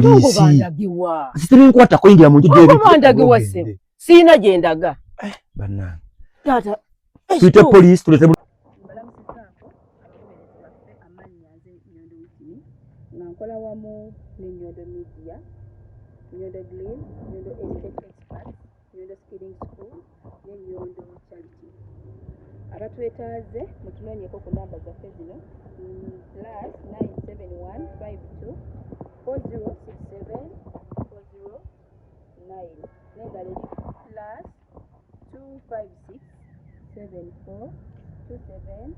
Poliisi. Bandagiwa. Sitebinkwatako yingira mu nju gy'ebintu. Bandagiwa ssebo. Sirina gye ndaga. Bannange. Taata. Tuyite poliisi tuleete Mbalamusizaako abagoberezi baffe, amannya nze Nyondo Witini, nga nkola wamu ne Nyondo Media, Nyondo Glen, Nyondo Estate Expert, Nyondo Skilling School ne Nyondo Charity. Abatwetaaze mutunoonyeko ku namba zaffe zino +971 52 4067 409, n'endala eri +256 74 27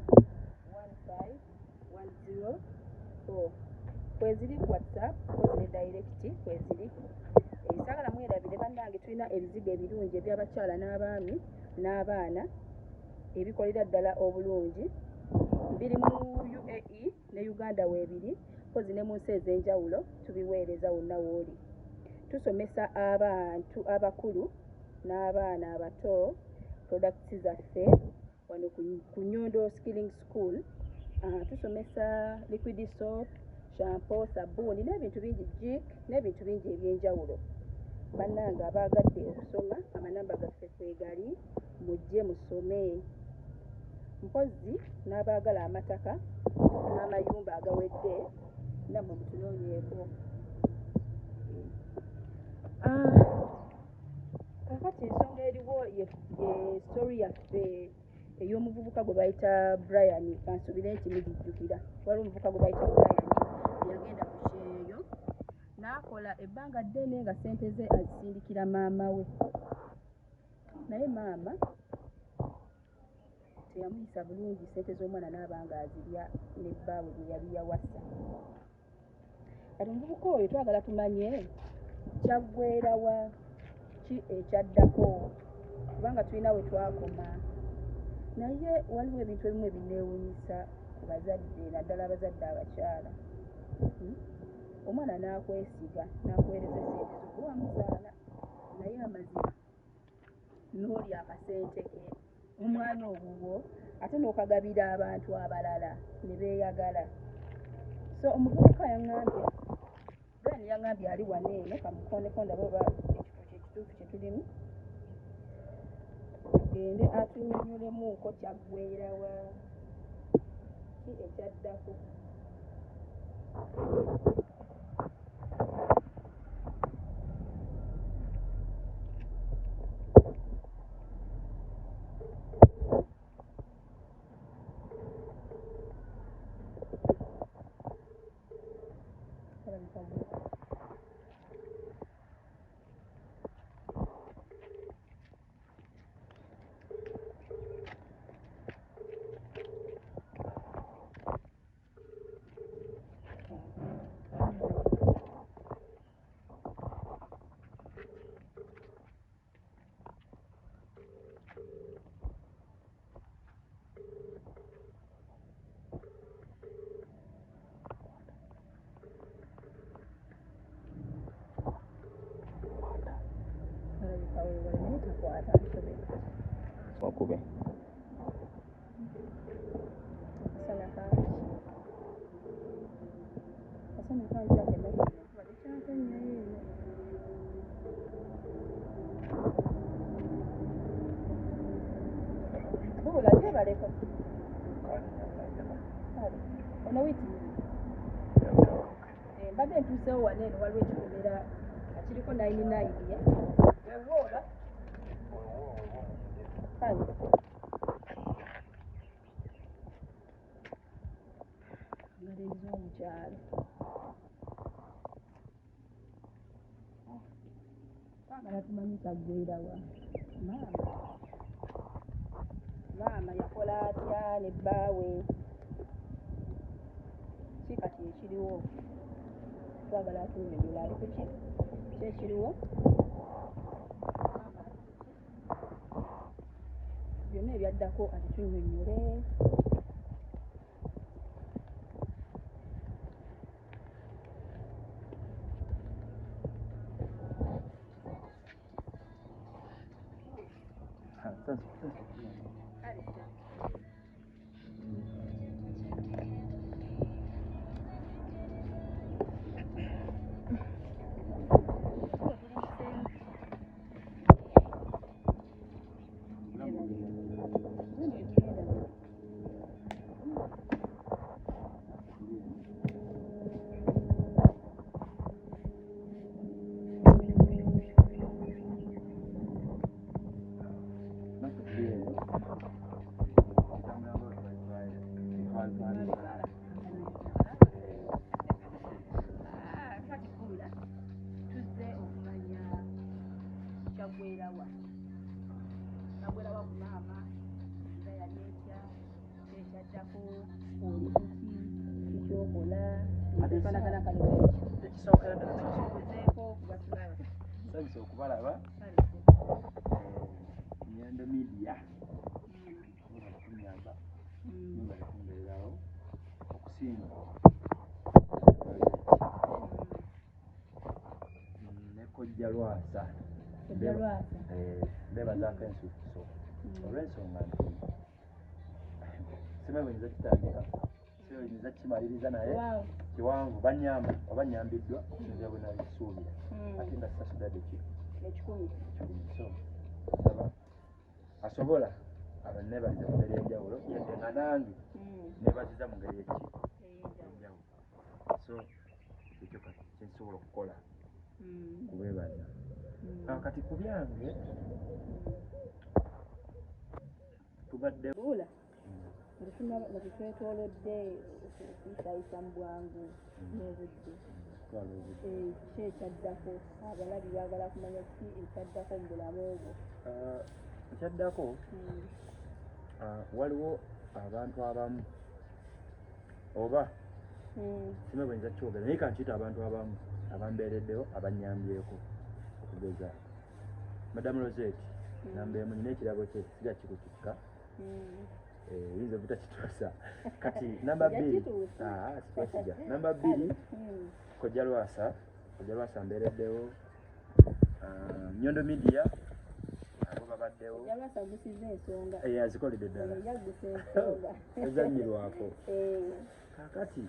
15 104. Kweziri ku WhatsApp, kweziri direct, kweziri. Saagala mwerabire bannange, tulina ebizigo ebirungi eby'abakyala n'abaami n'abaana ebikolera ddala obulungi. Biri mu UAE ne Uganda weebiri, mpozi ne mu nsi ez'enjawulo tubiweereza wonna w'oli. Tusomesa abantu abakulu n'abaana abato products zaffe wano ku Nyondo Skilling School. Tusomesa liquid soap, shampoo, sabbuuni n'ebintu bingi, Jik n'ebintu bingi ebyenjawulo. Bannange abaagadde okusoma, amanamba gaffe kwegali, mujje musome. Mpozzi n'abaagala amataka n'amayumba agawedde, nammwe mutunoonyeeko. Kakati ensonga eriwo ye story yaffe ey'omuvubuka gwe bayita Brian. Kansuubire nti mugijjukira. Waliwo omuvubuka gwe bayita Brian, yagenda ku kyeyo n'akola ebbanga ddene nga ssente ze azisindikira maama we, naye maama teyamuyisa bulungi, ssente z'omwana n'aba nga azirya ne bbaawe gwe yali yawasa. Kati omuvubuka oyo twagala tumanye kyaggweerawa, ki ekyaddako, kubanga tulina we twakoma. Naye waliwo ebintu ebimu ebinneewuunyisa ku bazadde, naddala abazadde abakyala. Omwana n'akwesiga n'akuweereza essente zo, gwe wamuzaala, naye amazima n'olya akasente ke omwana owuwo, ate n'okagabira abantu abalala ne beeyagala. So omuvubuka yaŋŋambye, Brian yaŋŋambye ali wano eno, kamukooneko ndabe oba ekifo kye kituufu kye tulimu, tugende atunnyonnyolemuuko kyaggweerawa, ki ekyaddako. Alabika alabika weewala, naye takwata, nsobedde. Wakube. Akasana kangi, akasana kangi ako, ennaku zino enkuba tekyatonnyayo eno. Buula gyebaleko. Kale ono witi mbadde ntuusewo wano eno, waliwo ekikomera nga kiriko 99 ye wewe oba kale ngalo ez'omukyalo. Twagala tumanyi kyaggweerawa, maama yakola atya ne bbaawe, ki kati ekiriwo. Twagala atunnyonnyola ali ku ki, ki ekiriwo, maama ali ku ki, byonna ebyaddako abitunnyonnyole. Kale. Bagwerawa, bagwerawa ku maama nga yali etya, ekyaddako oli kuki, kikyokola ebifaanagana kale bwekyo. Ekisookera ddala, obuzeeko kubatulaba. Nsanyuse okubalaba. Nyendo Media, mwebale kunyamba, mwebale kumbeererawo okusinga ne Kojja Lwasa. Kojja Lwasa. Mbebazaako ensuukiso olw'ensonga nti simanyi bwe nyinza kitandika, simanyi bwe nyinza kimaliriza, naye kiwanvu. Banyamba oba nyambiddwa okusinziira bwe nabisuubira, ate nga sisasudde ki 100. 1,000. So saba asobola abanebaziza mu ngeri ey'enjawulo, yadde nga nange nebaziza mu ngeri eki enjawulo. So ekyo kati kyensobola okukola kubeebaza. Kati ku byange tubadde Buula nga tetwetoolodde okuyisayisa mu bwangu n'obudde. Twala obudde. Ki ekyaddako? Abalabi baagala kumanya ki ekyaddako mu bulamu bwo. Ekyaddako, waliwo abantu abamu oba simanyi bwe nyinza kyogera, naye kankiyita abantu abamu abambeereddewo, abanyambyeko, okugeza Madamu Rosette namba emu. Nina ekirabo kye sijja kikutikka, yinza obutakituusa. Kati namba 2, Yakituusa. Sikwesiga. Namba 2, Kojja Lwasa. Kojja Lwasa mbeereddewo. Nyondo Media abo babaddewo. Yalwasa agusiza ensonga. Azikoledde ddala. Yaggusa ensonga. Ezannyirwako. Kaakati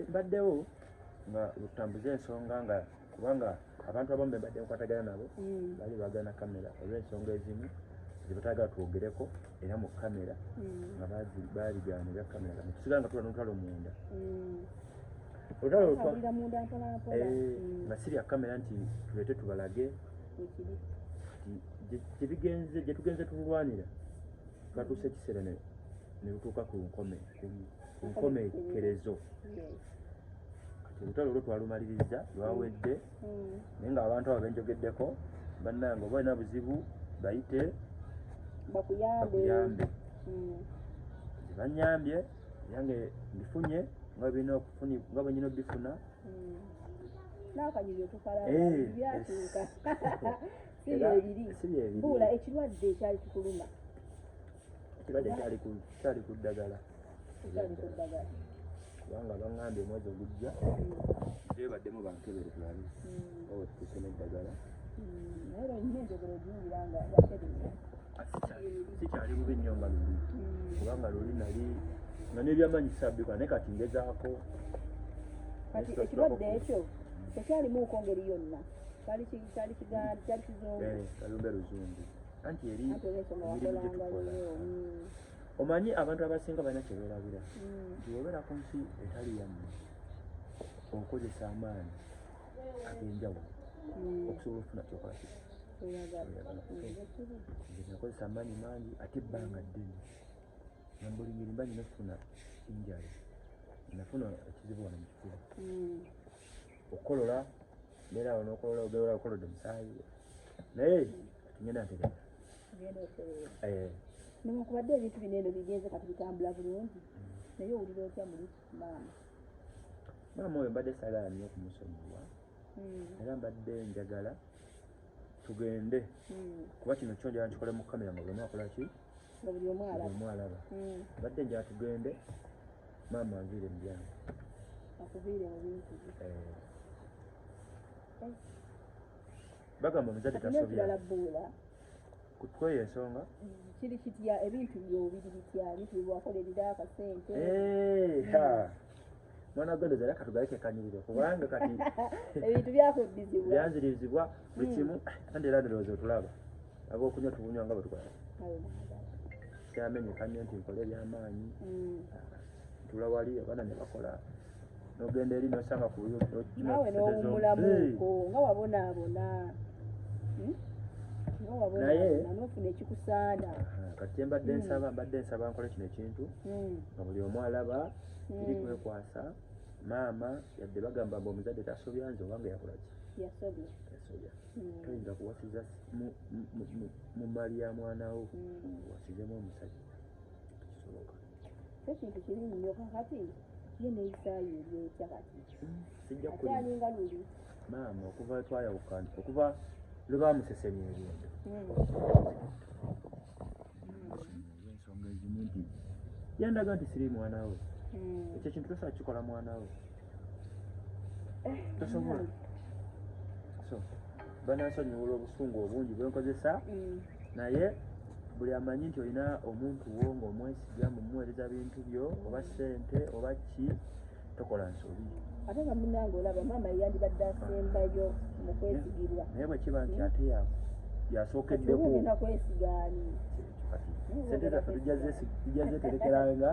mbaddewo nga tutambuze ensonga, nga kubanga abantu abamu be mbadde nkwatagana nabo baali baagana kamera olw'ensonga ezimu zebatagala twogereko era mu kamera, nga babigaana ebya kamera, netusigala nga tula n'olutalo munda, olutalo Awulira munda mpola mpola. Nga si bya kamera nti tuleete tubalage. Ekiri. Kati gye gye tugenze tululwanira, twatuuse ekiseera ne lutuuka ku nkomekerezo. Kati olutalo olwo twalumaliriza, lwawedde, naye ng'abantu abo benjogeddeko, bannange, oba olina buzibu bayite bakuyambe. Bakuyambe. Nze banyambye, yange mbifunye nga bwe nga bwe nyina obifuna. N'akanyiriro tukalaba, byatuuka si byebiri. Si byebiri. Buula, ekirwadde ekyali kikuluma? Ekirwadde kyali ku ddagala. Ekyali ku ddagala. Kubanga baŋŋambye omwezi ogujja baddemu bankebere tulabe oba wetutuuse n'eddagala. Naye olina enjogero ogiwulira nga yatereera. Ah, sikyali bubi nnyo nga luli, kubanga luli nali nga n'ebyamanyi sabbika, naye kati ngezaako. Kati ekirwadde ekyo tekyalimuuko ngeri yonna, kyali kyali kizungu? Kalumbe luzungu, anti eri Anti olw'ensonga emirimu gye wakolanga tukola. nnyo. Omanyi abantu abasinga balina kye beerabira nti wobeera ku nsi etali yammwe, okozesa amaanyi ag'enjawulo okusobola okufuna kyokola ki Oyagala. oyagala. Ekiri. Nze nakozesa amaanyi mangi ate ebbanga ddene, nga buli ngeri mba nina okufuna injury. Nafuna ekizibu wano mu kifuba, okukolola, mbeera awo n'okolola, obeera okolodde omusaayi, naye kati ngenda ntereera. Ogenda otereera. Eh, Newankubadde ebintu bino eno bigenze kati bitambula bulungi, naye owulira otya muli maama? Maama oyo mbadde saagala nnyo okumusonyiwa, era mbadde njagala tugende, kuba kino kyo njagala nkikole mu kamera nga buli omu akola ki, Nga buli omu buli alaba. omu alaba. Mbadde njagala tugende, maama anviire mu byange. Akuviire mu bintu bye. Eh, bagamba omuzadde Kati tasobya. n'ekirala bbuula, Kweyo ensonga. Kiri kitya ebintu byo biri bitya, ebintu bye wakolerera akasente? Eh, ha. Mwana gwe, era katugaleke kanyiriro, kubanga kati Ebintu byakuddizibwa. Byanzirizibwa buli kimu, andi era ndowooza otulaba ab'okunywa tubunywa nga bwe tukola. Ayo naagala. Kyamenyeka nnyo nti nkole ebyamaanyi, ntula wali abaana ne bakola, n'ogenda eri n'osanga ku Naawe n'owummulamuuko nga wabonaabona. Nga wabonaabona n'ofuna ekikusaana. Kati kyembadde nsaba, mbadde nsaba nkole kino ekintu nga buli omu alaba, kiri kwekwasa. Maama yadde bagamba mbu omuzadde tasobya, nze owange yakola ki? Yasobya. Yasobya. Toyinza kuwasiza mu mali ya mwana wo, owasizemu omusajja, tekisoboka. Ekintu kibi nnyo. Kakati ye neeyisaayo eri etya kati? Sijja kulimba. Akyalinga luli. Maama okuva twayawukana, okuva lwe bamusesemya ebintu, ensonga ezimu nti yandaga nti siri mwana we. Ekyo ekintu tosobola kikola mwana we, tosobola. So banansonyiwula obusungu obungi bwenkozesa, naye buli amanyi nti olina omuntu wo ng'omwesiga, mumuweereza bintu byo oba ssente oba ki, tokola nsobi. Ate nga munange olaba maama yandibadde asembayo mu kwesigirwa. Naye bwe kiba nti ate yasookeddeko, ogenda kwesigaani? Kati sente zaffe tujja zeterekeranga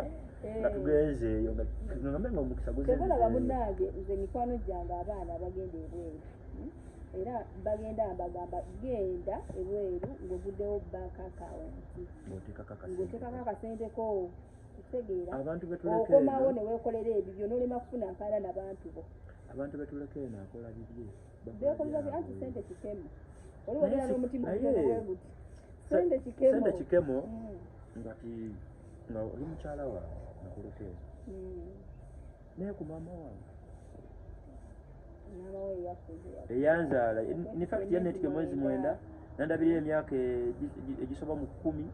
nga tugenze eyo, nga ngambe nga omukisa Tebalaba. guzenzeeyo. Munnange, nze mikwano gyange abaana abagenda ebweru, Era bagenda mbagamba, genda ebweru ng'oguddewo bank account, ng'oteekako akasente. Ng'oteekako akasente ko, okitegeera? Abantu betuleka Okomawo eno ne weekolera ebibyo n'olema kufuna nkaala nabantu bo. Abantu betuleka eno akola bibye, bakola Beekolera bi anti byabwe. sente kikemo, oli Naye wogera n'omutima ogutono bwe guti, sente kikemo. Sente kikemo. Nga ti nga oli mukyala wange nakuleka eno, naye ku maama wange Maama we eyakuze. Eyanzaala, in fact yanneetika emwezi 9, nandabirira emyaka egisoba mu 10.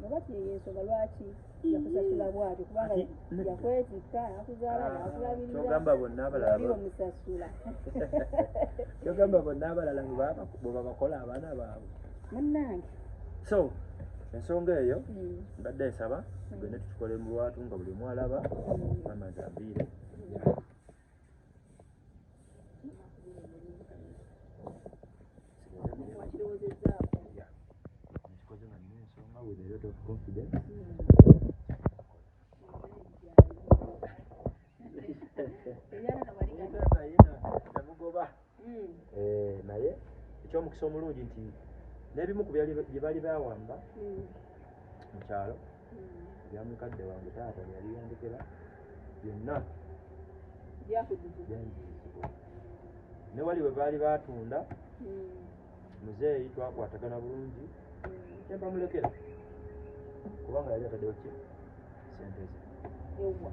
Oba kyeyo ensonga lwaki yakusasula bwatyo, kubanga Ati, nedda. yakwetikka, nakuzaala, nakulabirira. Kyogamba bonna abalala Oli omusasula. Kyogamba bonna abalala bwe babakola abaana baabwe. Munnange. So ensonga eyo mbadde nsaba tugende tukikole mu lwatu nga buli omu alaba. Maama nze aviire. Wakirowoozezaako? Yeah. Nkikoze nga nina ensonga, with a lot of confidence. Ebyana wali Naye namugoba. Eh, naye ekyomukisa omulungi nti n'ebimu ku bye baali bawamba mu kyalo, ebya mukadde wange taata bye yali yandekera byonna, Byakujuju. Byanjirizibwa. Ne wali bwe baali batunda, muzeeyi twakwatagana bulungi, kyempa mulekera kubanga yali ataddewo ki sente ze. Ewa.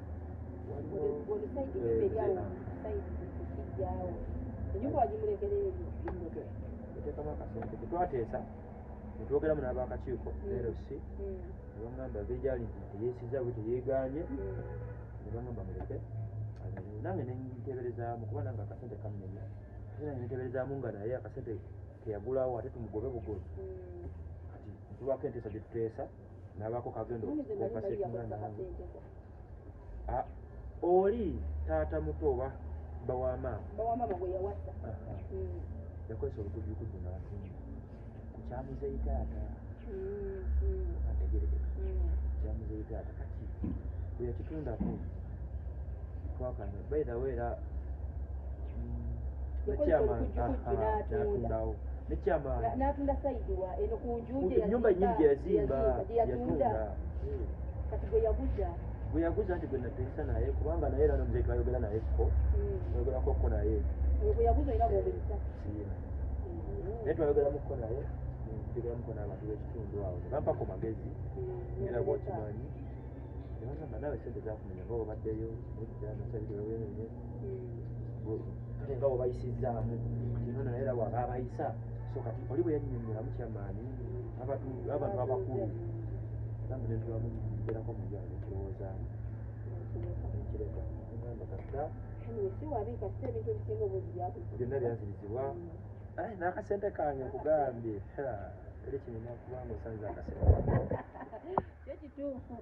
Waliwo Oli side Eh, ennyumba eri awo, muzeeyi, side kukijjaawo, ennyumba wagimulekera ebyo? Gimulekera, yateekamu akasente tetwateesa, netwogeramu n'abakakiiko LC, ne baŋŋamba engeri gyali nti teyeesiza bwe teyeeganye, ne baŋŋamba muleke abeerewo. Nange nenteberezaamu, kuba nange akasente kammenya, ate nange nenteberezaamu nga naye akasente keyagulawo ate tumugobe bugobe. Kati ntubaako enteesa gye tuteesa n'abaako kagenda Nange nze nali mali okukompasetinga yakozesa nange. kasente ko. Ah, oli taata muto oba bba wa maama. Bawa maama gwe yawasa. Aha. Yakozesa olukujjukujju n'atunda ku kyamuzeeyi taata. Antegerekeka? Kyamuzeeyi taata. Kati bwe yakitundako twakana, by the way, era ne Yakozesa chairman, olukujjukujju aha, n'atunda. n'atundawo ne chairman. N'atunda side wa eno ku nju gye Ennyumba yazimba, nyingi gye yazimba. gye yatunda. Yatunda. Eh. Kati gwe yaguza? Gwe yaguza nti gwe nateesa naye, kubanga naye era nomuzeeyi twayogera naye ko, twayogerako ko naye. Oyo gwe yaguza olina gw'obuyita? Siina, naye twayogeramuko naye, njogeramuko n'abantu b'ekitundu awo ne bampako magezi era bwokimanyi ne bagamba naawe sente zakumenya nga obaddeyo nedda nosabire, kale nga bwebayisizzaamu kati nono naye era bwaba abayisa. So kati oli bwe yannyonnyolamu kyamaanyi abantu abakulu gambe nentulamu mbeerako munjala nekirowoozaamu nenkireka negamba kasita. Anyway, si wabi kasita ebintu ebisinga obungi byakujuju. Byonna byanzirizibwa. Ai, n'akasente kange nkugambye. Ha, eri kinyuma kubanga osanze akasente. Kyo kituufu,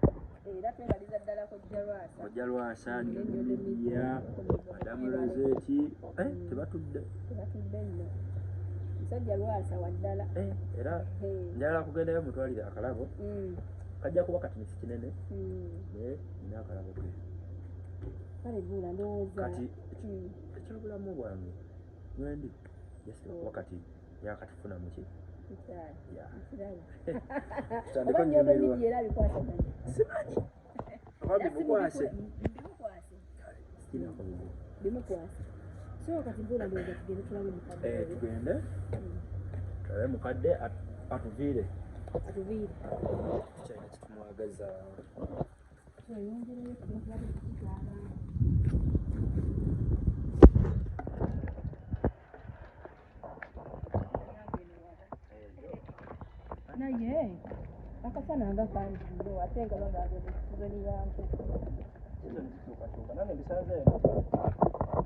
era twebaliza ddala Kojja Lwasa. Kojja Lwasa, Nyondo Media, Madamu Rosette, eh, tebatudde. Tebatudde nno, musajja Lwasa waddala. Eh, era njagala kugendayo mutwalire akalabo. Kajja kuba kati nsi kinene, naye nina akalabo ke. Kale buula ndowooza. Kati ekyobulamu bwange mwendi just kuba kati yakatufuna muki. Mukyala. Ya. Nkiraba. Tutandike Oba Nyondo onyumirwa. Media era abikwasaganya. Simanyi oba bimukwase. Bimukwase. Sirinako buzibu. Bimukwasa. So kati mbula ndowooza tugende tulabe mukadde. Eh, tugende tulabe mukadde atuviire. Atuviire. Tukyalina kitumwagaza. Tweyongereyo tugende tulabe ekikyala. Naye akasana nga kangi nnyo ate nga bagamba sizoni ya nkuba. Sizoni zikyukakyuka nange mbisanze eno.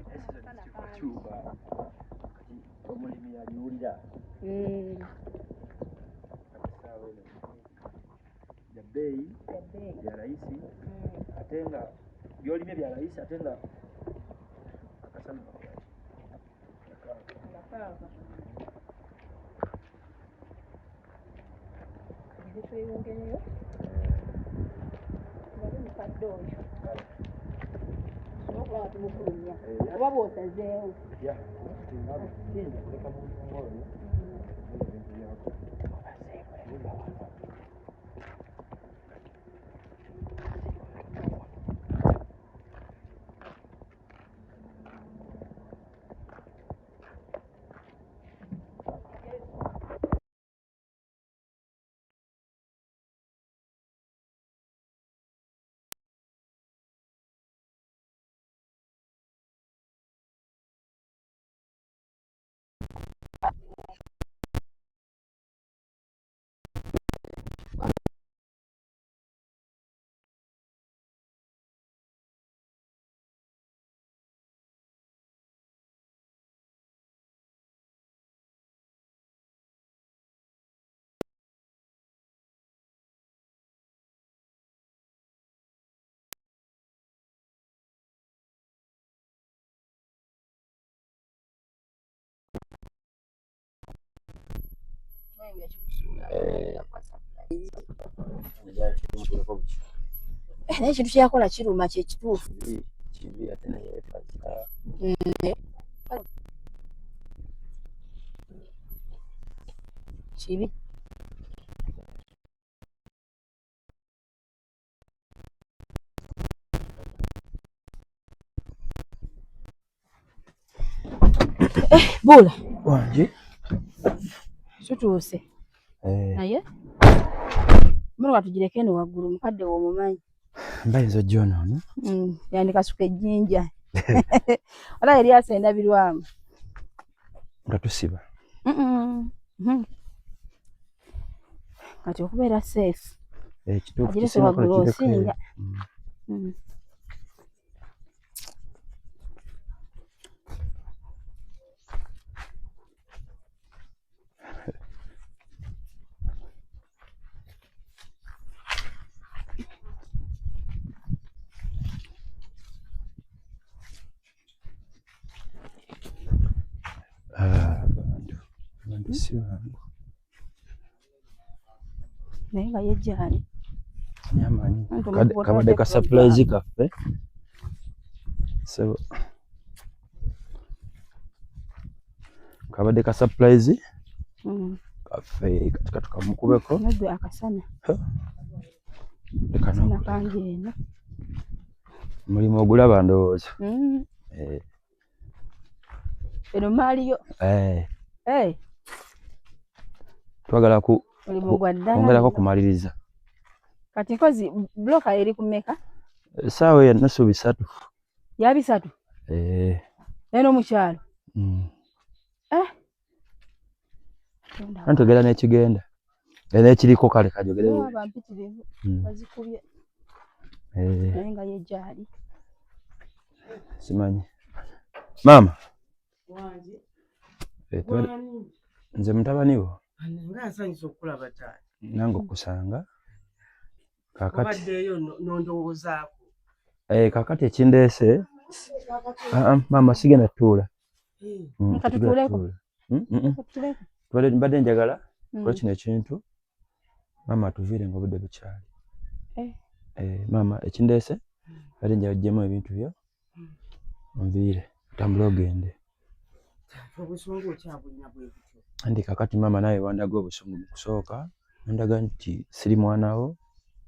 Naye sizoni zikyukakyuka. Kati omulimi abiwulira. Kati essaawa eno ya bbeeyi, ya layisi ate nga by'olimye bya layisi ate nga akasana kakola ki? Nga kaaka. Tugende tweyongereyo tulabe mukadde oyo. Tusobole okuba nga tumufulumya oba bw'osazeewo. Ya, siyinza kuleka muntu ng'oyo ebintu byakola. Naye ekintu kyeyakola kiruma kyekituufu. Kibi ate naye yeefaza. Kibi. Buula. Wangi. Tutuuse. Naye mmotoka tugireke eno waggulu mukadde wo omumanyi. Mbayinza ogyonoona. Yandikasuka ejjinja. Wala eryasa endabirwamu. Nga tusiba. Kati okubeera safe. Ekituufu Agirese kisinga waggulu kola kireke. osinga. Abantu si bangu. Naye nga ye gy'ali. Ani amanyi? Anti omuntu bw'otabadde Kabadde ka ku surprise lugamba. kaffe. So, kabadde ka surprise kaffe kati katukamukubeko. Nagwe akasana. Leka Akasana n'okuleka. kangi eno. Omulimu ogulaba ndowooza. Eno maali yo. Twagala Mulimu gwa ddala. kwongerako kumaliriza. Kati nkozi bloka eri ku mmeka? Essaawa eyo nusu 300. Ya 300? Eno mu kyalo? Anti ogera n'ekigenda. Era ekiriko kale kajogere. Aba mpitirivu. Bazikubye. Naye nga ye gy'ali. Simanyi. Maama. Wangi. Nze mutabani wo. Nga nsanyusa okukulaba taata. Nange okusanga. Kaakati. Obaddeeyo n'ondowoozaako. Kaakati ekindeese. Maama sigenda tuula. Katutuuleko. Katutuuleko. Mbadde njagala kola kino ekintu. Maama atuviire ng'obudde bukyali. Maama ekindeese mbadde njagala oggyemu ebintu byo onviire otambule ogende. Obusungu okyabulina bwe butyo. Anti kaakati maama naawe wandaga obusungu mu kusooka, wandaga nti siri mwana wo,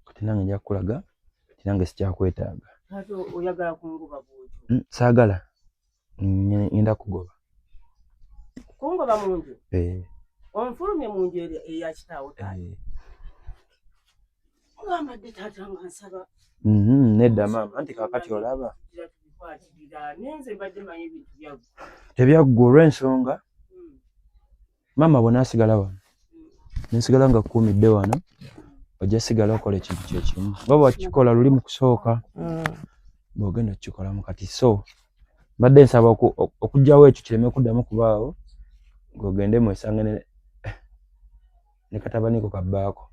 kati nange nja kukulaga nti nange sikyakwetaaga. Ate oyagala kungoba bw'otyo? Saagala. Ngenda kugoba. Kungoba mu nju? Eh. Onfulumye mu nju eya kitaawo taata? Eh. Ngambadde taata nga nsaba. Nedda maama, anti kaakati olaba. Tugira tubikwatirira, naye nze mbadde manyi ebintu byaggwa. Tebyaggwa olw'ensonga. Maama bw'onaasigala wano, nensigala nga kkuumidde wano, ojja sigala okola ekintu kye kimu. Nga bw'okikola luli mu kusooka, bw'ogenda okukikolamu kati. So mbadde nsaba okuggyawo ekyo kireme kuddamu kubaawo, ng'ogende mwesange ne katabaniko kabbaako.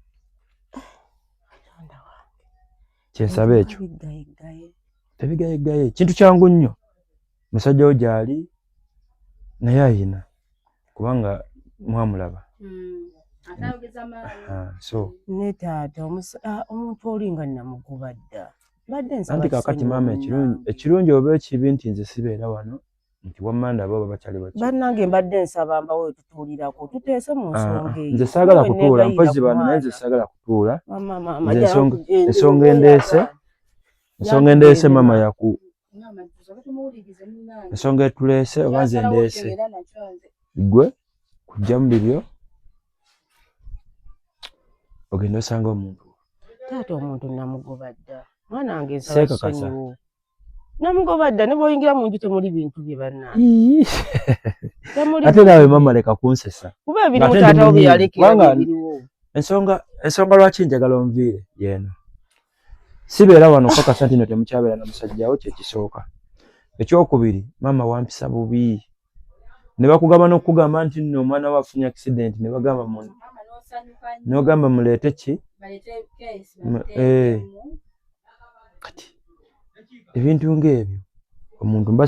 Kyensaba ekyo. Tebigayeggaye, kintu kyangu nnyo. Musajja wo gy'ali naye ayina kubanga mwamulaba. So Ne taata, omuntu oli nga namugoba dda. Mbadde nsaba anti kaakati kisonyiwa maama, munnange. Ekirungi oba ekibi nti nze sibeera wano nti wamma ndaba oba bakyali baki. Bannange, mbadde nsaba mbawe tutuulirako tuteese mu nsonga eyo. Nze saagala Kuba kutuula neegayirira mpozi ku bano, naye nze mwana. saagala kutuula. Maama, maama, Nze jangu tugende, ensonga obeera endeese, abaana. ensonga endeese maama yaku Maama, tusooke tumuwulirize munnange. Ensonga etuleese oba nze Kyasalawo ndeese otegeera nakyo nze. Ggwe kujjamu bibyo ogende osanga omuntu. Taata, omuntu namugoba dda. Mwana wange, nsaba Seekakasa. kisonyiwo. Namugoba dda, ne bw'oyingira mu nju temuli bintu bye, bannange. Ii. Temuli Ate naawe maama, leka kunsesa. Kuba ebirimu Ng'ate ndi taata wo bye munyiivu. yalekera Kubanga bye biriwo. Ensonga lwaki njagala onviire yeeno, sibeera wano okukakasa nti no temukyabeera na musajjawo, kyekisooka. Ekyokubiri, maama wampisa bubi ne bakugamba n'okugamba nti nno omwana we afunye accident ne bagamba Maama, n'osanyuka nnyo. n'ogamba muleete ki? Baleete case, Eh. bateekemu. Kati ebintu ng'ebyo omuntu mba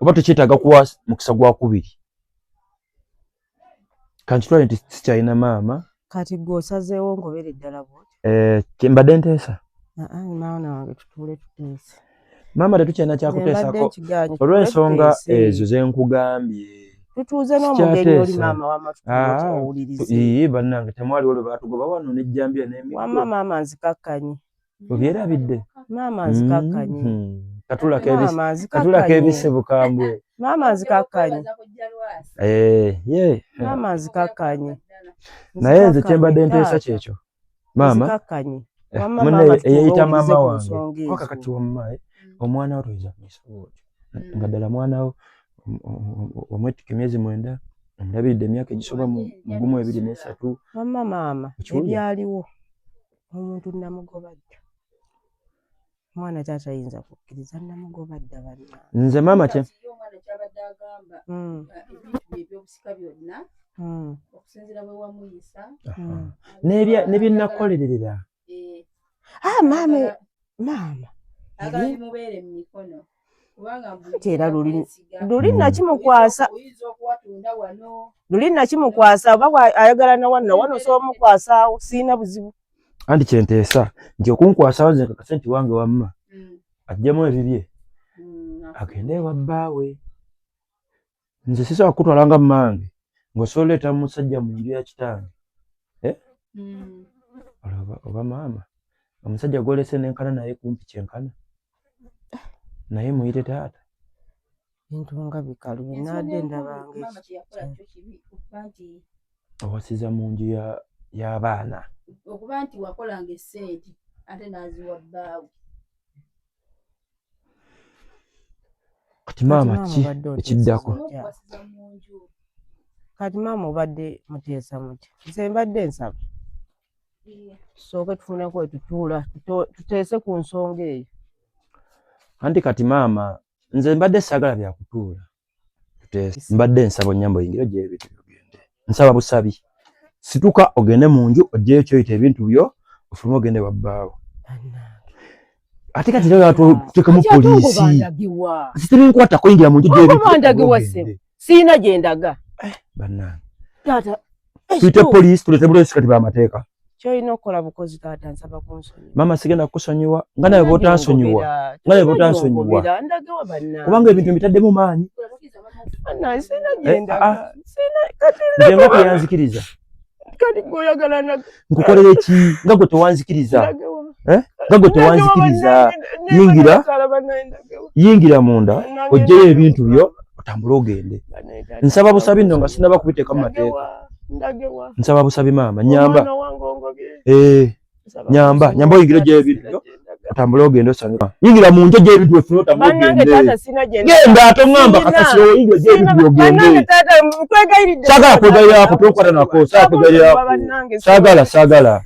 oba tekyetaaga kuwa mukisa gwa kubiri, kankitwale nti sikyalina maama. Kati gwe osazeewo ngobere ddala bw'otyo? Eh, mbadde nteesa. Aa, mwana wange, tutuule tuteese. Maama, tetukyalina Nze mbadde kyakuteesako nkigaanye, tutuule olw'ensonga tuteese. ezo ze nkugambye. Tutuuze n'omugenyi oli. Sikyateesa. Maama, wamma tutuule Ah, owulirize. Ii, bannange, temwaliwo lwe baatugoba wano n'ejjambiya n'emiggo? Wamma maama, nzikakkanye. Obyerabidde? Maama, nzikakkanye. Katulako Maama, katulako nzikakkanye. ebise bukambwe. Maama, nzikakkanye. Okwebaza kujja lwasi. Eh, ye Maama, nzikakkanye. Naye nze kyembadde Nzikakkanye, nteesa taata. kyekyo maama. Nzikakkanye. Eh, Wamma munne maama, tutuule eyeyita owulirize maama ku wange nsonga kuba ezo. kakati wamma, omwana wo toyinza kumuyisa bwotyo nga ddala mwana wo omwetika emyezi 9, omulabiridde emyaka egisoba mu 1, 2 n'esatu. Wamma maama, Okiwulira? ebyaliwo omuntu namugoba dda. Omwana taata ayinza kukkiriza, namugoba dda, bannange. Nze maama kye Kati ye omwana kyabadde agamba, ebintu bye ebyobusika byonna, okusinziira bwe wamuyisa. Ne bye nakolerera. Eh, Ah, maama, maama, agala bimubeere mu mikono kubanga mbu Anti era kwesiga. luli nakimukwasa. Oyinza okuwatunda wano. Luli nakimukwasa, oba ayagala na wano na wano osobola omukwasaawo, siina buzibu. Anti kyenteesa nti okunkwasawo nze nkakase nti wange wamma aggyemu ebibye agende ewa bbaawe. Nze sisobola kukutwala nga mmange ng'osobola oleeta musajja mu nju ya kitange. Olwo oba maama omusajja gw'olese nenkana naye kumpi kyenkana naye muyite taata. Bintu nga bikalu Ensonga binaadde enkulu, ndabanga maama kye yakola kyo kibi okuba nti owasiza mu nju y'abaana. Okuba nti wakolanga essente ate n'aziwa bbaawe. Kati maama, ki ekiddako? N'okuwasiza mu nju. Kati maama, obadde muteesa muti nze mbadde nsaba tusooke tufuneko wetutuula tuteese ku nsonga eyo. Anti kati maama, nze mbadde saagala byakutuula tuteese. Mbadde nsaba onnyambe oyingire ogyeyo ebintu byogende. Nsaba busabi, situka ogende mu nju ogyeyo kyoyita ebintu byo, ofulume ogende wa bbaawo. Bannange. Ate kati era tuteekemu Kati ate poliisi. ogobandagiwa? Sitebinkwata kuyingira mu nju ogyeyo ebintu Ogobandagiwa, ogende. ssebo? Siina gye ndaga. Bannange, Taata, tuyite ekituufu poliisi, tuleete poliisi kati bamateeka. Kyolina okukola bukozi, taata, nsaba kunsonyiwa. Maama, sigenda kukusonyiwa nga nawe bw'otansonyiwa, nga nawe bw'otansonyiwa. Ndagewa, bannange? Kubanga ebintu mbitaddemu maanyi. Bannange, siina Eh, gye ndaga. ah. Siina kati. Nze nga teyanzikiriza. Kati gwe oyagala Nkukolera ki nga gwe tewanzikiriza? Ndagewa? Eh? Gago tewanzikiriza. Yingira, yingira munda ojjeyo ebintu byo otambule ogende. Nsaba busabi nno nga sinnaba kubiteeka mu mateeka. Nsaba busabi maama, nyamba. Eh, nyamba, nyamba oyingire ojjeyo ebintu byo otambule ogende osange. Yingira mu nju ojjeyo ebintu byo otambule ogende. Genda toŋŋamba kasasiro oyingire ojjeyo ebintu byo ogende. Saagala kwegayirako, tonkwata nako, saagala kwegayirako. Saagala, saagala.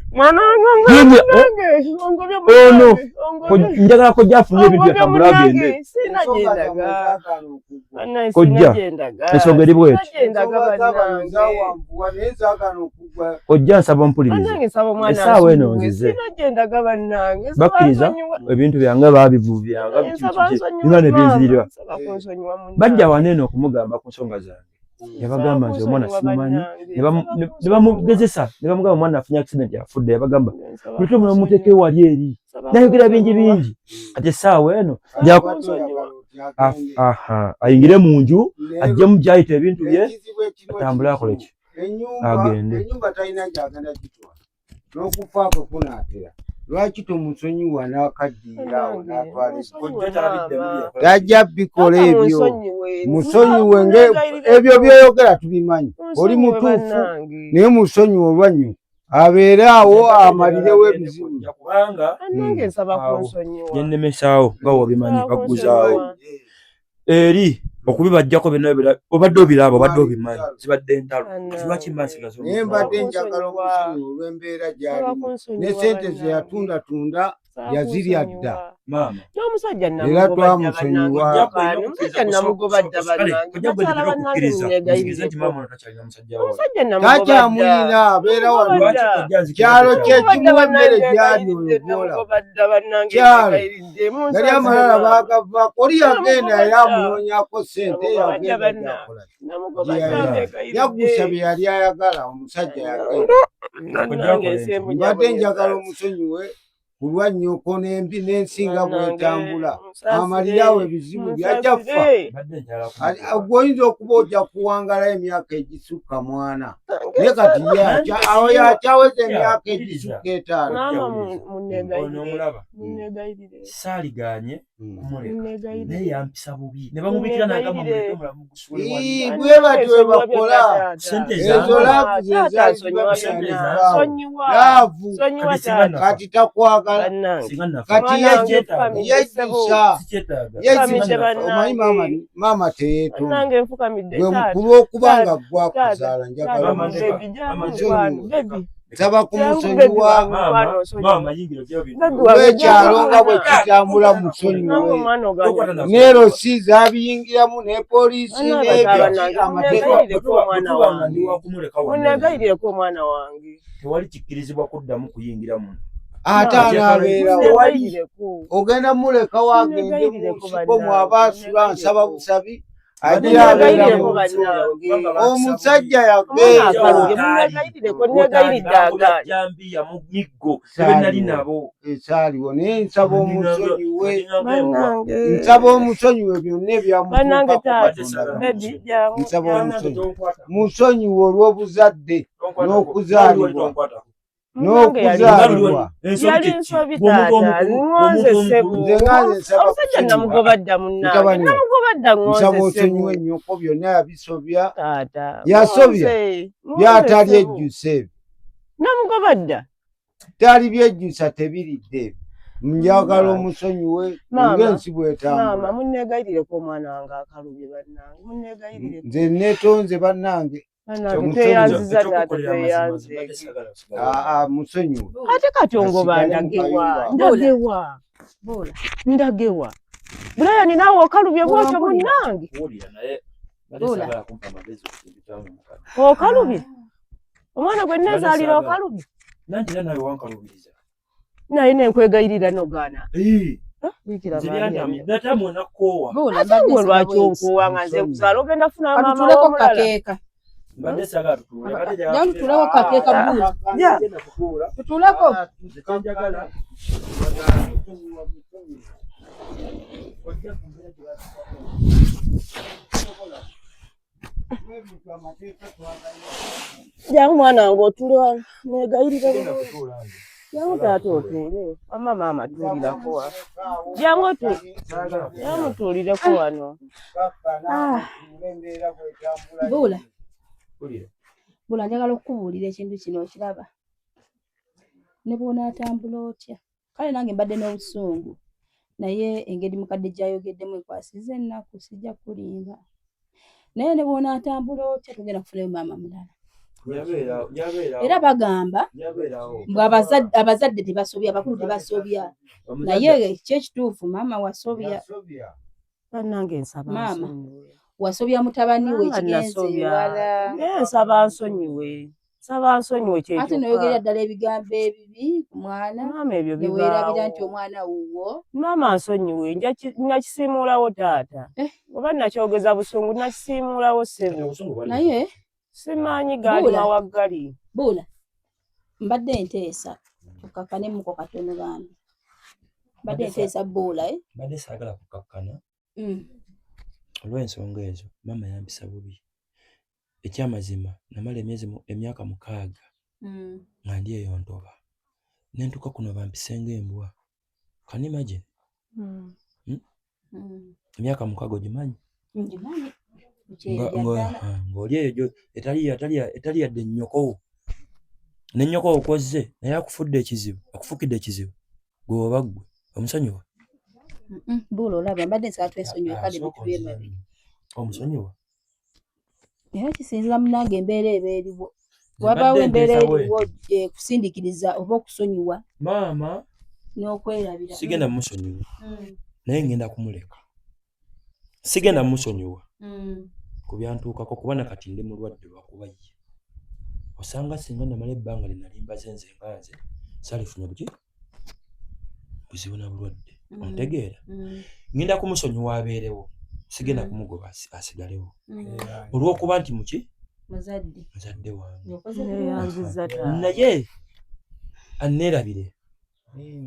Ono njagala kojja afunye ebintu byatambula agende. Kojja ensonga eri bweti. Kojja nsaba ompulirize. Essaawa eno nzize. Bakkiriza ebintu byange babivubyanga bina ne binzirirwa. Bajja wano eno okumugamba ku nsonga zange. Yabagamba nze omwana simumanyi, ne bamugezesa ne bamugamba omwana afunye accident afudde. Yabagamba muleke muteeke wali eri, nayogera bingi bingi. Kati essaawa eno ayingire mu nju ajjemu gyayita ebintu bye atambule akole ki agende. Ennyumba talina gy'agenda gitwala n'okufa kwe kunaatera. Lwaki tomusonyiwa n'akaddiira awo n'atwala? Tajja bikola ebyo, musonyiwe. Ebyo by'oyogera tubimanyi, oli mutuufu, naye musonyiwe olwanyu abeere awo amalirewo ebizibu. Kubanga nyennemesaawo nga wobimanyi bagguzaawo eri okubibajjako byonna obadde obiraba obadde obimanyi zibadde entalo. Lwaki mba nsigaza? Naye mbadde njagala omusonyiwe olw'embeera gy'alimu ne ssente ze yatundatunda yazirya dda. Maama n'omusajja Era twamusonyiwa. Omusajja namugoba dda bannange. Takyamuyina, abeera wano kyalo kyekimuwa emmere gyali oyo gwola kyalo gali amalala bagavaako oli yagenda era amunoonyako ssente yagenda gyakola yaggusa bye yali ayagala omusajja yagenda. Mbadde njagala omusonyiwe kulwa nnyoko n'embi n'ensinga bw'etambula amalirawo ebizibu byajja ffa. Gwe oyinza okuba ojja kuwangalayo emyaka egisukka mwana, naye kati ye awo yakyaweza emyaka egisukka 5. Ono omulaba saaliganye kumuleka naye yampisa bubi ne bamubikira nagamba muleke omulamu gusule wali. Bwe batyo bwe bakola. Sente ezo zange love zezaali love. Kati singa nafa. Kati takwagala. Singa nafa. Kati yejjusa. Sikyetaaga. Yejjusa. Omanyi maama teyeetonda Nange nfukamidde. gwe mukulu okuba nga gwakuzaala njagala Maama ndeka. omusonyiwe nsaba kumusonyiwa. Maama, maama yingira ojjeyo bintu. Olw'ekyalo nga bwe kitambula musonyiwe neerosi zaabiyingiramu ne poliisi n'ebyo amateeka. Bwe tuba nga ndi wa kumuleka wano eno, Munegayirireko omwana wange. Tewali kikkirizibwa kuddamu kuyingira muno. Ate anaabeerawo? Munegayirireko. Ogenda mulekawo agende mu nsiko mwaba asula nsaba busabi agira abeera Munegayirireko mu bannange. Omusajja Omwana yageera akalubye, munegayirireko, negayiridde agaanye. Jambiya mu miggo ne nali nabo. Ekyaliwo naye nsaba omusonyiwe. Bannange. Nsaba omusonyiwe byonna Bannange ebyamutuukako. taata. Katonda Baby, jangu, nsaba jangu. omusonyiwe musonyiwe olw'obuzadde n'okuzaalibwa Munnange yali n'okuzaalibwa. Yali nsobi taata, ŋŋonze ssebo. Nze nga nze nsaba Omusajja kusonyiwa. namugoba dda munnange. Mutabani we, Namugoba dda ŋŋonze nsaba ssebo. osonyiwe ennyoko byonna yabisobya. Taata. Yasobya. ŋŋonze, ŋŋonze Byatali ssebo. ejjusa ebyo. Namugoba dda. Tali byejjusa tebiridde ebyo. Njagala omusonyiwe Maama, ng'ensi Maama bw'etambula. Munneegayirireko omwana wange akalubye bannange. Munneegayirireko. Nze neetonze bannange. Bannange Omusonyiwe. tweyanziza taata tweyanzeege. Aa, musonyiwe. Ate kati ongoba Asigale mu ndagewa? kayumba. Ndagewa? Bula. Ndagewa? Brian naawe okalubye bwotyo munnange. Bula. Okalubye. Omwana gwe nneezaalira okalubye. Nanti era nawe wankalubiriza. Naye nenkwegayirira nogaana. Bikira Nze Maria. byantamye natamu nakoowa. Bula. Ate gwe lwaki onkuwa nga nze nkuzaala ogenda funa maama Katutuleko w'omulala? kakeeka. Mbadde saagala tutuule. Mbadde njagala Jangu tutuleko kakeeka bula. Ja. Genda kutuula. Tutuleko. Nze kyenjagala ojja ku mbeera gye batukwata. Jangu mwana wange otule wano negayirira Genda bulungi. kutuula nze. Jangu taata otuule. Wamma maama tuulirako wa. Jangu tu. Jangu tuulireko wano. Ah. Buula. Buula njagala okukubuulira ekintu kino okiraba. Ne bw'onaatambula otya. Kale nange mbadde n'obusungu naye engeri mukadde gy'ayogeddemu enkwasizza ennaku sijja kukulimba. Naye ne bw'onaatambula otya togenda kufunayo maama mulala. Era bagamba mbu abazadde tebasobya, abakulu tebasobya, naye ki ekituufu maama wasobya. Bannange nsaba Maama. nsonyiwe. Wasobya mutabani we Maama ekigenze nasobya. ewala. Naye nsaba nsonyiwe. Nsaba nsonyiwe kye Ate kyokka. noyogera ddala ebigambo ebibi ku mwana Maama ebyo ne weerabira bibaawo. nti omwana wuwo. Maama nsonyiwe nakisiimuulawo taata. Eh. Oba nakyogeza busungu nakisiimuulawo ssebo. Naye Simanyi gaali Buula. mawaggali. Buula mbadde nteesa tukakkanemuko katono bambi. Mbadde nteesa Buula eh? Mbadde saagala kukakkana olw'ensonga ezo maama yampisa bubi. Ekyamazima namala emyezi emyaka 6 nga ndi eyo ntoba. Ne ntuuka kuno bampise ng'embwa. Can you imagine? Emyaka 6 ogimanyi? Ngimanyi. Ng'oli eyo etali yadde nnyokowo. Ne nnyokowo kw'ozze naye akufudde ekizibu, akufukidde ekizibu. Gwe oba ggwe omusonyiwa? Buula olaba mbadde nsaba twesonyiwe kale bitube emabega. Omusonyiwa? Era kisinziira munnange embeera eba eriwo. Wabaawo embeera eriwo ekusindiikiriza oba okusonyiwa. Maama n'okwerabira. Sigenda musonyiwa. Naye ngenda kumuleka. Sigenda musonyiwa. Ku byantuukako kuba na kati ndi mulwadde lwakuba ye. Osanga singa namala ebbanga lye nali mbaze nze nga nze saalifuna buki buzibu na bulwadde. Ontegeera? Ngenda kumusonyiwa abeerewo. Sigenda kumugoba asigalewo. Olw'okuba nti muki? Muzadde. Muzadde wange. Naye Naye anneerabire.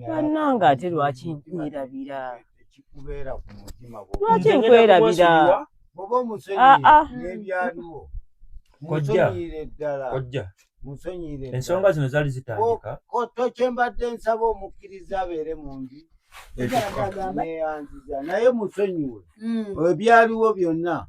Bannange ate lwaki nkwerabira? Ekikubeera ku mutima Lwaki nkwerabira? Bw'oba omusonyiye n'ebyaliwo. Kojja. Musonyiire ddala. Kojja. Musonyiire ddala. Ensonga zino zaali zitandika. Kye mbadde nsaba omukkiriza abeere mu nju. Neeyanziza naye musonyiwe. Ebyaliwo byonna.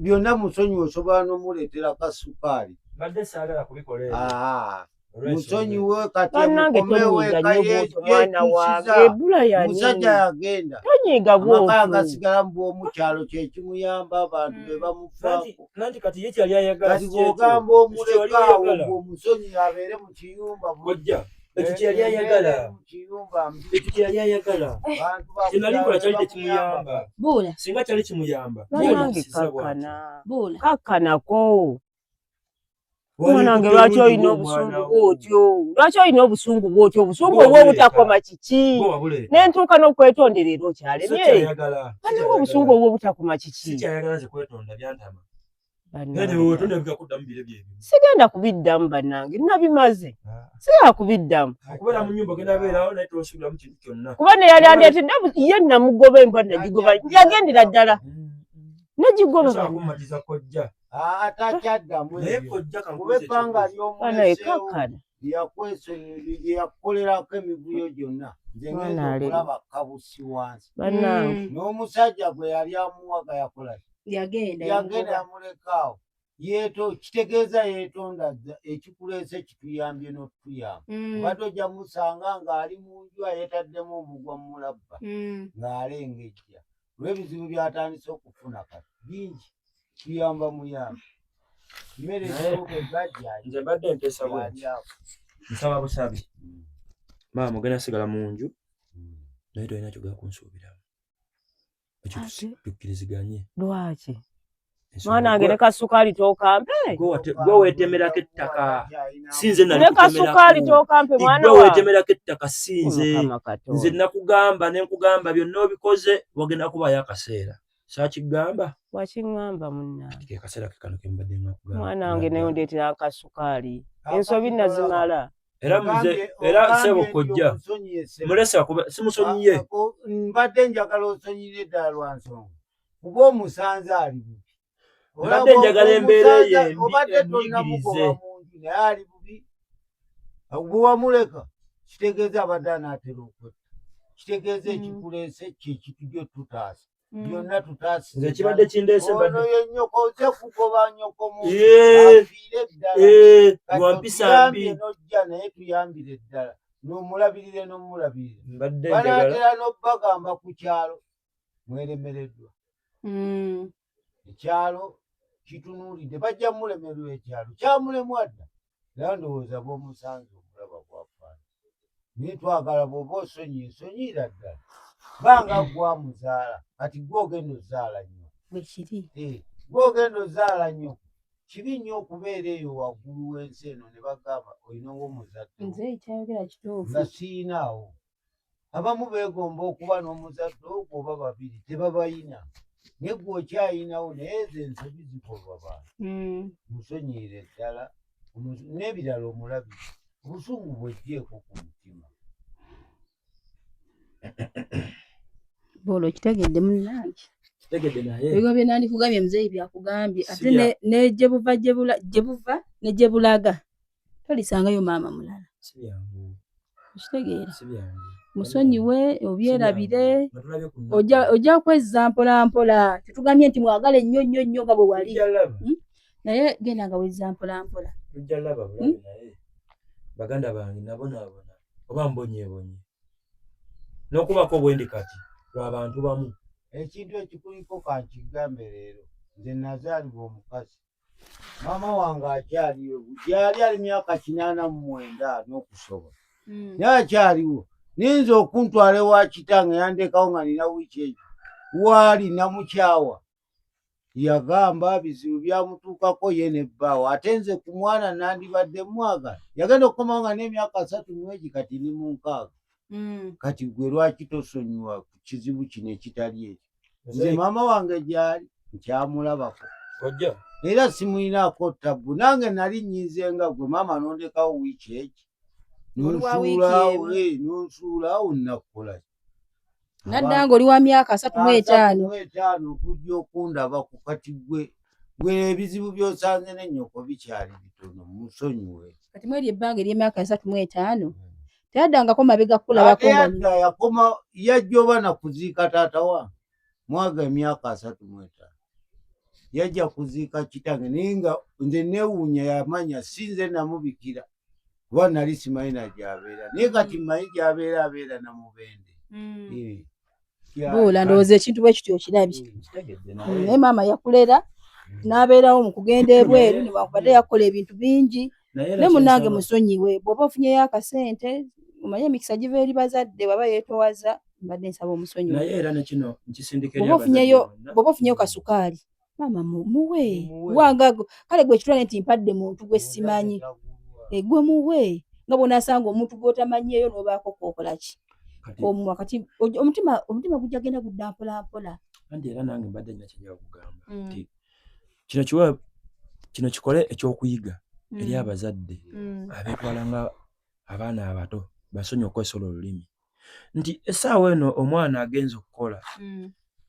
Byonna musonyiwe osobola n'omuleetera kasukaali. Mbadde saagala kubikola ebyo. Musonyiwe kati Bannange mukomewo tonyiiga eka nnyo bw'otyo mwana wange. yeetusiza. Ebbula yani. Omusajja yagenda. Tonyiiga Amaka bw'otyo. agasigala mu bw'omukyalo kye kimuyamba abantu be bamufaako. Nanti kati ye kyali ayagala Kati si kyekyo. bw'ogamba Ekyo kyali omuleka awo ayagala. ng'omusonyiwe abeere mu kiyumba Kojja, ekyo kye yali ayagala. mu kiyumba Ekyo kye yali ayagala. Bantu Kye nali nkola kyali tekimuyamba. Buula. Singa kyali kimuyamba. Bannange Yali akisiza bw'atyo. kakkana. Buula. Kakkanako. Mwana wange lwaki olina obusungu bw'otyo? Lwaki olina obusungu bw'otyo? Obusungu obwo obutakoma kiki? Ne ntuuka n'okwetondera era okyalemye. Bannange obusungu obwo obutakoma kiki? Sikyayagala nze kwetonda byantama. Bannange. Wetonda bigakuddamu bire byebyo. Sigenda kubiddamu bannange, nabimaze. Sigenda kubiddamu. Okubeera mu nnyumba ogenda beerawo naye tosuubiramu kintu kyonna. Kuba ne yali andeetedde ye namugoba embwa nagigoba yagendera ddala. Nagigoba Tosobola bannange. kumatiza kojja. Atakyaddamu Naye ebyo. kojja Kuba kankubuuze ebbanga ekibuuzo. Bannange ly'omuleseewo kakkana. lye yakukolerako emivuyo gyonna. Nze Mwana ngenda alema. okulaba kabusi wansi. Bannange. N'omusajja gwe yali amuwaga yakola ki? Yagenda. Yagenda yamulekaawo. Yeeto kitegeeza yeetonda dda ekikuleese kituyambye n'otuyamba. Obadde ojja musanga ng'ali mu nju yeetaddemu omugwa mu mulabba ng'alengejja. Olw'ebizibu by'atandise okufuna kati bingi tuyamba muyambi. Emmere Naye- esooka egajja Nze mbadde nteesa bwe nti. alyako. Nsaba busabi. Maama ogenda sigala mu nju naye tolina kyogera kunsuubiramu. Ekyo tukkiriziganye. Lwaki? Ensonga Mwana wange gwe- ne kasukaali tookampe. gwe weetemerako ettaka. Si nze nali Ne kasukaali kutemerako. tookampe mwana Gwe wange. weetemerako ettaka si nze. Mukama Katonda. Nze nakugamba ne nkugamba byonna obikoze wagenda kubaayo akaseera. Saakigamba? Wakiŋŋamba munnange. Ke kaseera ke kano ke mbadde nga nkugamba. Mwana wange naye ondeetera akasukaali. Ensobi nazimala. Era muze era ssebo kojja mulese akuba simusonyiye. Mbadde njagala osonyire ddala lwa nsonga kuba omusanze ali bubi. Mbadde njagala embeera eyo embi Obadde emuyigirize. tonnamugoba mu nju naye ali bubi. Bwe wamuleka Kitegeeza abadde anaatera okwetta. Kitegeeza ekikuleese kye kitujja otutaasa. Byonna tutaasize. Nze ekibadde kindeese Ono mbadde ye nnyoko, oze kugoba nnyoko mu afiire ddala. Kati lwa mpisa mbi. otuyambye n'ojja naye tuyambire ddala. N'omulabirire n'omulabirire. Mbadde njagala Banaatera n'obbagamba ku kyalo mweremereddwa. Ekyalo kitunuulidde bajja mulemererwa ekyalo kyamulemwa dda era ndowooza bw'omusanze omulaba bwafaana naye twagala bw'oba osonyiye sonyiira ddala banga gwamuzaala kati gwe ogenda ozaala nnyo Bwekiri. Gwe ogenda ozaala nnyo kibi nnyo okubeera eyo waggulu w'ensi eno ne bagamba olinawo omuzadde wo. Nze kyayogera kituufu. Nga siyinaawo. Abamu beegomba okuba n'omuzadde ogwo oba babiri tebabayina naye gwe okyayinawo naye ezo ensobi zikolwa bantu. Musonyiire ddala n'ebirala omulabire obusungu bw'oggyeeko ku mutima. Bw'olwo okitegedde munnange. Kitegedde naye. Ebigambo bye nandikugambye muzeeyi byakugambye Si ate bya- ne gye buva gye bula- gye buva ne gye bulaga tolisangayo maama mulala. Si byangu. Okitegeera? Si byangu. Musonyiwe obyerabire. Si byangu. Nga tulabye ku nnaku. Ojja kwezza mpola mpola. Tetugambye nti mwagale nnyo nnyo nnyo nga bwe wali. Tujja laba. Naye genda nga wezza mpola mpola. Tujja laba bulabe naye. Baganda bange nabonaabona oba mbonyeebonye. N'okubako bwe ndi kati lwa bantu bamu. Ekintu ekikuliko kankigambe leero nze nazaalibwa omukazi. Maama wange akyaliyo gyali ali myaka 89 n'okusoba. Naye akyaliwo. Nninza okuntwala ewa kitange yandekawo nga nina wiiki egyo. Waali namukyawa. Yagamba bizibu byamutuukako ye ne bbaawe ate nze ku mwana nandibadde mwagala. Yagenda okukomawo nga n'emyaka 30 mu egi kati ndi mu 60. Kati gwe lwaki tosonyiwa ku kizibu kino ekitali ekyo? Nze maama wange gy'ali nkyamulabako. Kojja. Era simulinaako ttabbu nange nali nnyiize nga gwe maama n'ondekawo wiiki egi. Oli wa wiiki N'onsuulaawo, emu. n'onsuulaawo nnakukola ki? Nadda ng'oli wa myaka 35. 35 okujja okundaba ku kati gwe ebizibu by'osanze ne nnyoko bikyali bitono musonyiwe. Kati mweri ebbanga ery'emyaka 35 teyaddangako mabega kukulabako Ate nga yadda yakoma yajja oba na kuziika taata wange mwaga emyaka 35 yajja kuziika kitange naye nga nze neewuunya yamanya si nze namubikira kuba nali simanyi na gy'abeera naye kati mmanyi gy'abeera abeera na Mubende. Buula ndowooza ekintu bwe kityo okirabye. Kitegedde Naye maama yakulera n'abeerawo mu kugenda ebweru newankubadde yakola ebintu bingi. Naye era Naye munnange kyensaba- musonyiwe bw'oba ofunyeyo akasente omanye emikisa giva eri bazadde bw'aba yeetowaza mbadde nsaba omusonyiwe. Naye era ne kino nkisindika eri Bw'oba abazadde bonna. bw'oba ofunyeyo kasukaali maama muwe. Muwe. Wanga kale gwe kitwale nti mpadde muntu gwe simanyi. Gwe muwe nga bw'onaasanga omuntu gw'otamanyiiyo n'obaako k'okola ki? Kati Omuwa kati omutima gujja genda gudda mpola mpola. Anti era nange mbadde nina kye njagala okugamba nti kino kiwe kino kikole ekyokuyiga eri abazadde abeetwala nga abaana abato basonyiwe okwesola olulimi nti essaawa eno omwana agenze okukola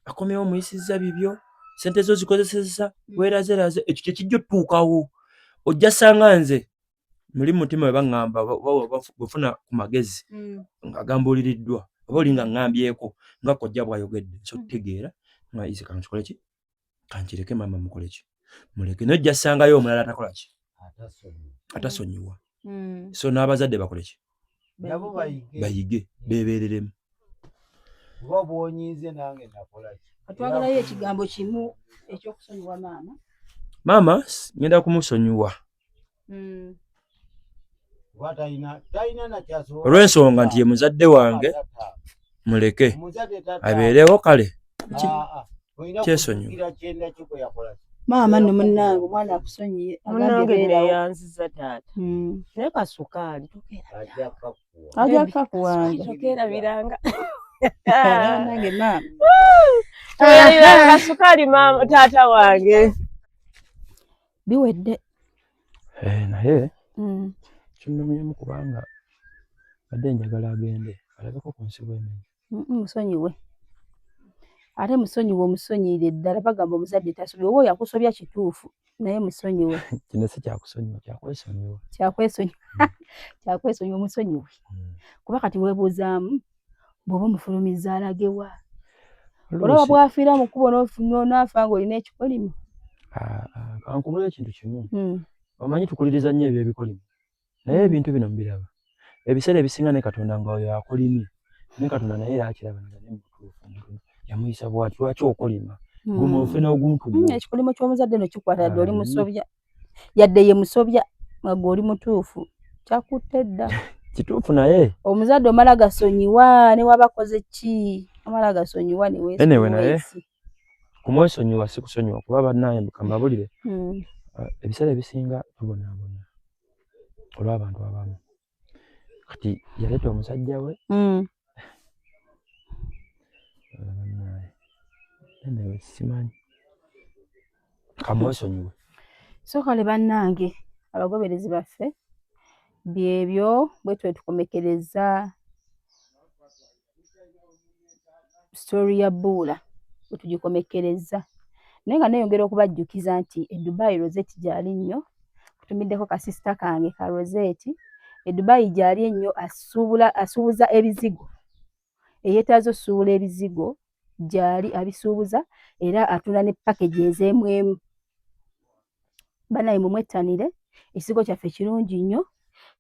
akomyewo omuyisizza bibyo ssente zo zikozesezza weerazeraze ekyo kye kijja otutuukawo ojja ssanga nze muli mutima bwe baŋŋamba oba bwe nfuna ku magezi nga gambuuliriddwa oba oli nga ŋŋambyeko nga kojja bw'ayogedde so tutegeera nga ise kankikole ki kankireke maama mukole ki muleke naye ojja ssangayo omulala atakola ki atasonyiwa so n'abazadde bakole ki Nabo bayige. Bayige beebeereremu. Kuba bw'onyiize nange nakola ki? Twagalayo ekigambo kimu ekyokusonyiwa maama. Maama ngenda kumusonyiwa. Kuba talina na ky'asobola. Olw'ensonga nti ye muzadde wange muleke Omuzadde tata. abeerewo kale Olina kyesonyiwe. kujjukira kyenda kyo bwe yakola ki? Maama nno munnange omwana akusonyiye agambye Munnange beerawo. neeyanziza taata. Naye kasukaali tokeerabiranga. Ajja kukakuwa. Ajja kukakuwanga. Tokeerabiranga. Munnange maama. Tokeerabiranga kasukaali maama taata wange. Biwedde. Naye kinnumyemu kubanga badde njagala agende alabeko ku nsi bw'emenya. Musonyiwe. Ate musonyiwe omusonyiire ddala bagamba omuzadde tasobya oba oyo akusobya kituufu. Naye musonyiwe. Kino si kyakusonyiwa, kyakwesonyiwa. Kyakwesonyiwa, kyakwesonyiwa, omusonyiwe. Kuba kati weebuuzaamu bw'oba omufulumizza alagewa? Olaba bw'afiira mu kkubo n'afa ng'olina ekikolimo. Ah, ah, kankubula ekintu kimu. Omanyi tukuliriza nnyo ebyo ebikolimo, naye ebintu bino mubiraba ebiseera ebisinga ne Katonda nga oyo akolimye, ne Katonda naye era akiraba naye mutuufu, omuntu yamuyisa bwati, lwaki okolima? Guma ofe n'oguntu gwo. Ekikolimo ky'omuzadde no kikwata yadde oli musobya, yadde ye musobya nga gwe oli mutuufu, kyakutte dda. Kituufu, naye omuzadde omala gasonyiwa ne waba akoze ki, omala gasonyiwa ne Anyway, naye kumwesonyiwa si kusonyiwa, kuba bannange kambabulire, ebiseera ebisinga tubonaabona olw'abantu abamu. Kati yaleeta omusajja we. Bannange, anyway, simanyi, kamwesonyiwe. So kale bannange abagoberezi baffe, byebyo bwe twe tukomekereza story ya Buula, bwe tugikomekereza, naye nga neeyongera okubajjukiza nti e Dubai Rosette gyali nnyo. Kutumiddeko kasisita kange ka Rosette e Dubai, gyali ennyo, asuubula, asuubuza ebizigo. Eyeetaaza osuubula ebizigo gyali abisuubuza, era atunda ne package ez'emwemu. Banaye mumwettanire, ekizigo kyaffe kirungi nnyo,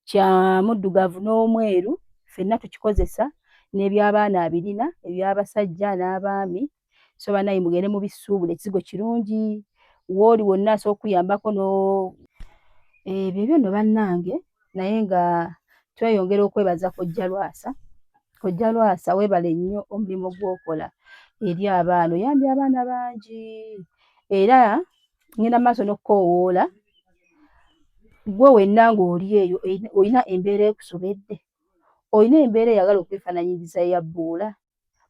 kya muddugavu n'omweru, ffenna tukikozesa, n'ebyabaana abirina, ebyabasajja n'abaami. So banaye mugende mubisuubula, ekizigo kirungi, wooli wonna asobola okukuyambako no ebyo byo nno bannange. Naye nga tweyongera okwebaza Kojja Lwasa. Kojja Lwasa, weebale nnyo omulimu gw'okola eri abaana, oyambye abaana bangi. Era ngenda maaso n'okukoowoola gwe wenna ng'oli eyo olina embeera ekusobedde, olina embeera eyagala okwefaananyiriza eya Bbuula,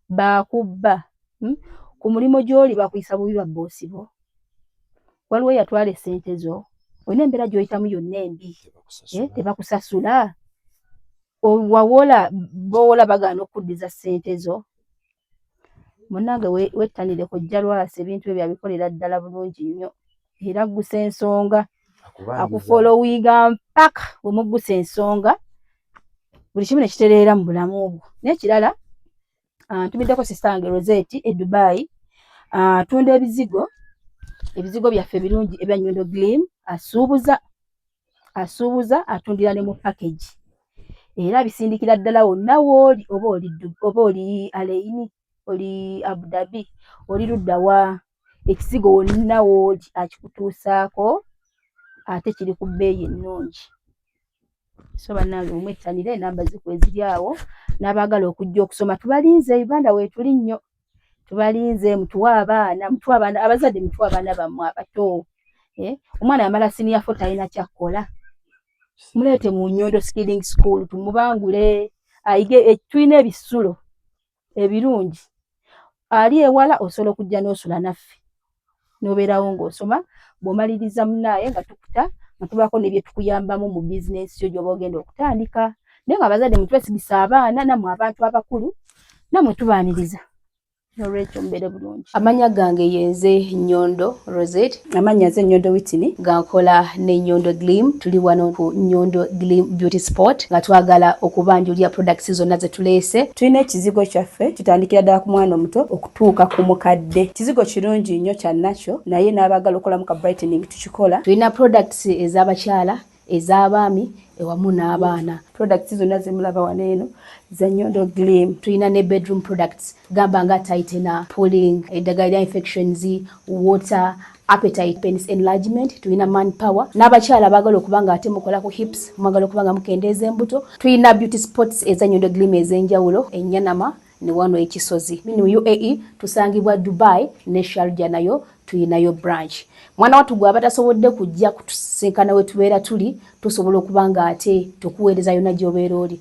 baakubba ku mulimu gy'oli, bakuyisa bubi babboosi bo, waliwo eyatwala essente zo, olina embeera gy'oyitamu yonna embi, tebakusasula, wawola, boowola bagaana okukuddiza ssente zo. Munnange, wettanire Kojja Lwasa, ebintu ebyo abikolera ddala bulungi nnyo, era aggusa ensonga, akufollowinga mpaka we muggusa ensonga, buli kimu ne kitereera mu bulamu bwo. N'ekirala, ntumiddeko sister wange Rosette e Dubai, atunda ebizigo, ebizigo byaffe ebirungi ebya Nyondo Glim, asuubuza, asuubuza, atundira ne mu package, era abisindikira ddala wonna wooli, oba oli Al Ain, oli Abu Dhabi, oli ludda wa, ekizigo wonna wooli akikutuusaako, ate kiri ku bbeeyi ennungi. So bannange mumwettanire, enamba zikwe ziri awo, n'abaagala okujja okusoma tubalinze. Uganda weetuli nnyo, tubalinze, mutuwe abaana, mutuwe abaana, abazadde mutuwe abaana bammwe abato. Omwana yamala senior four talina kyakkola, muleete mu Nyondo Skilling School tumubangule ayige. Tulina ebisulo ebirungi. Ali ewala osobola okujja n'osula naffe n'obeerawo ng'osoma, bw'omaliriza munaaye nga tukuta nga tubaako ne bye tukuyambamu mu bizinensi yo gy'oba ogenda okutandika. Naye nga abazadde mutwesigisa abaana, nammwe abantu abakulu nammwe tubaaniriza, nolwekyo mubeere bulungi. Amannya gange yenze Nyondo Rosette. Amannya nze Nyondo Witini. Nga nkola ne Nyondo Glim. Tuli wano ku Nyondo Glim Beauty Spot nga twagala okubanjulira products zonna ze tuleese. Tulina ekizigo kyaffe, kitandikira ddala ku mwana omuto okutuuka ku mukadde. Kizigo kirungi nnyo kya nakyo, naye n'abaagala okukolamu ka brightening tukikola. Tulina products ez'abakyala, ez'abaami ewamu n'abaana. Products zonna zemulaba wano eno za Nyondo Glim. Tulina ne bedroom products, gamba nga tightener, pulling, eddagala lya infections, water, appetite, penis enlargement. Tulina man power n'abakyala abaagala okuba nga ate mukola ku hips, mwagala okuba nga mukendeeza embuto. Tulina beauty spots eza Nyondo Glim ez'enjawulo, enyanama ne wano ekisozi minu UAE, tusangibwa Dubai ne Sharjah, nayo tuyinayo branch. Mwana wattu gwe abatasobodde kujja kutusinkana we tubeera tuli, tusobola okuba nga ate tukuweereza yonna gy'obeera oli.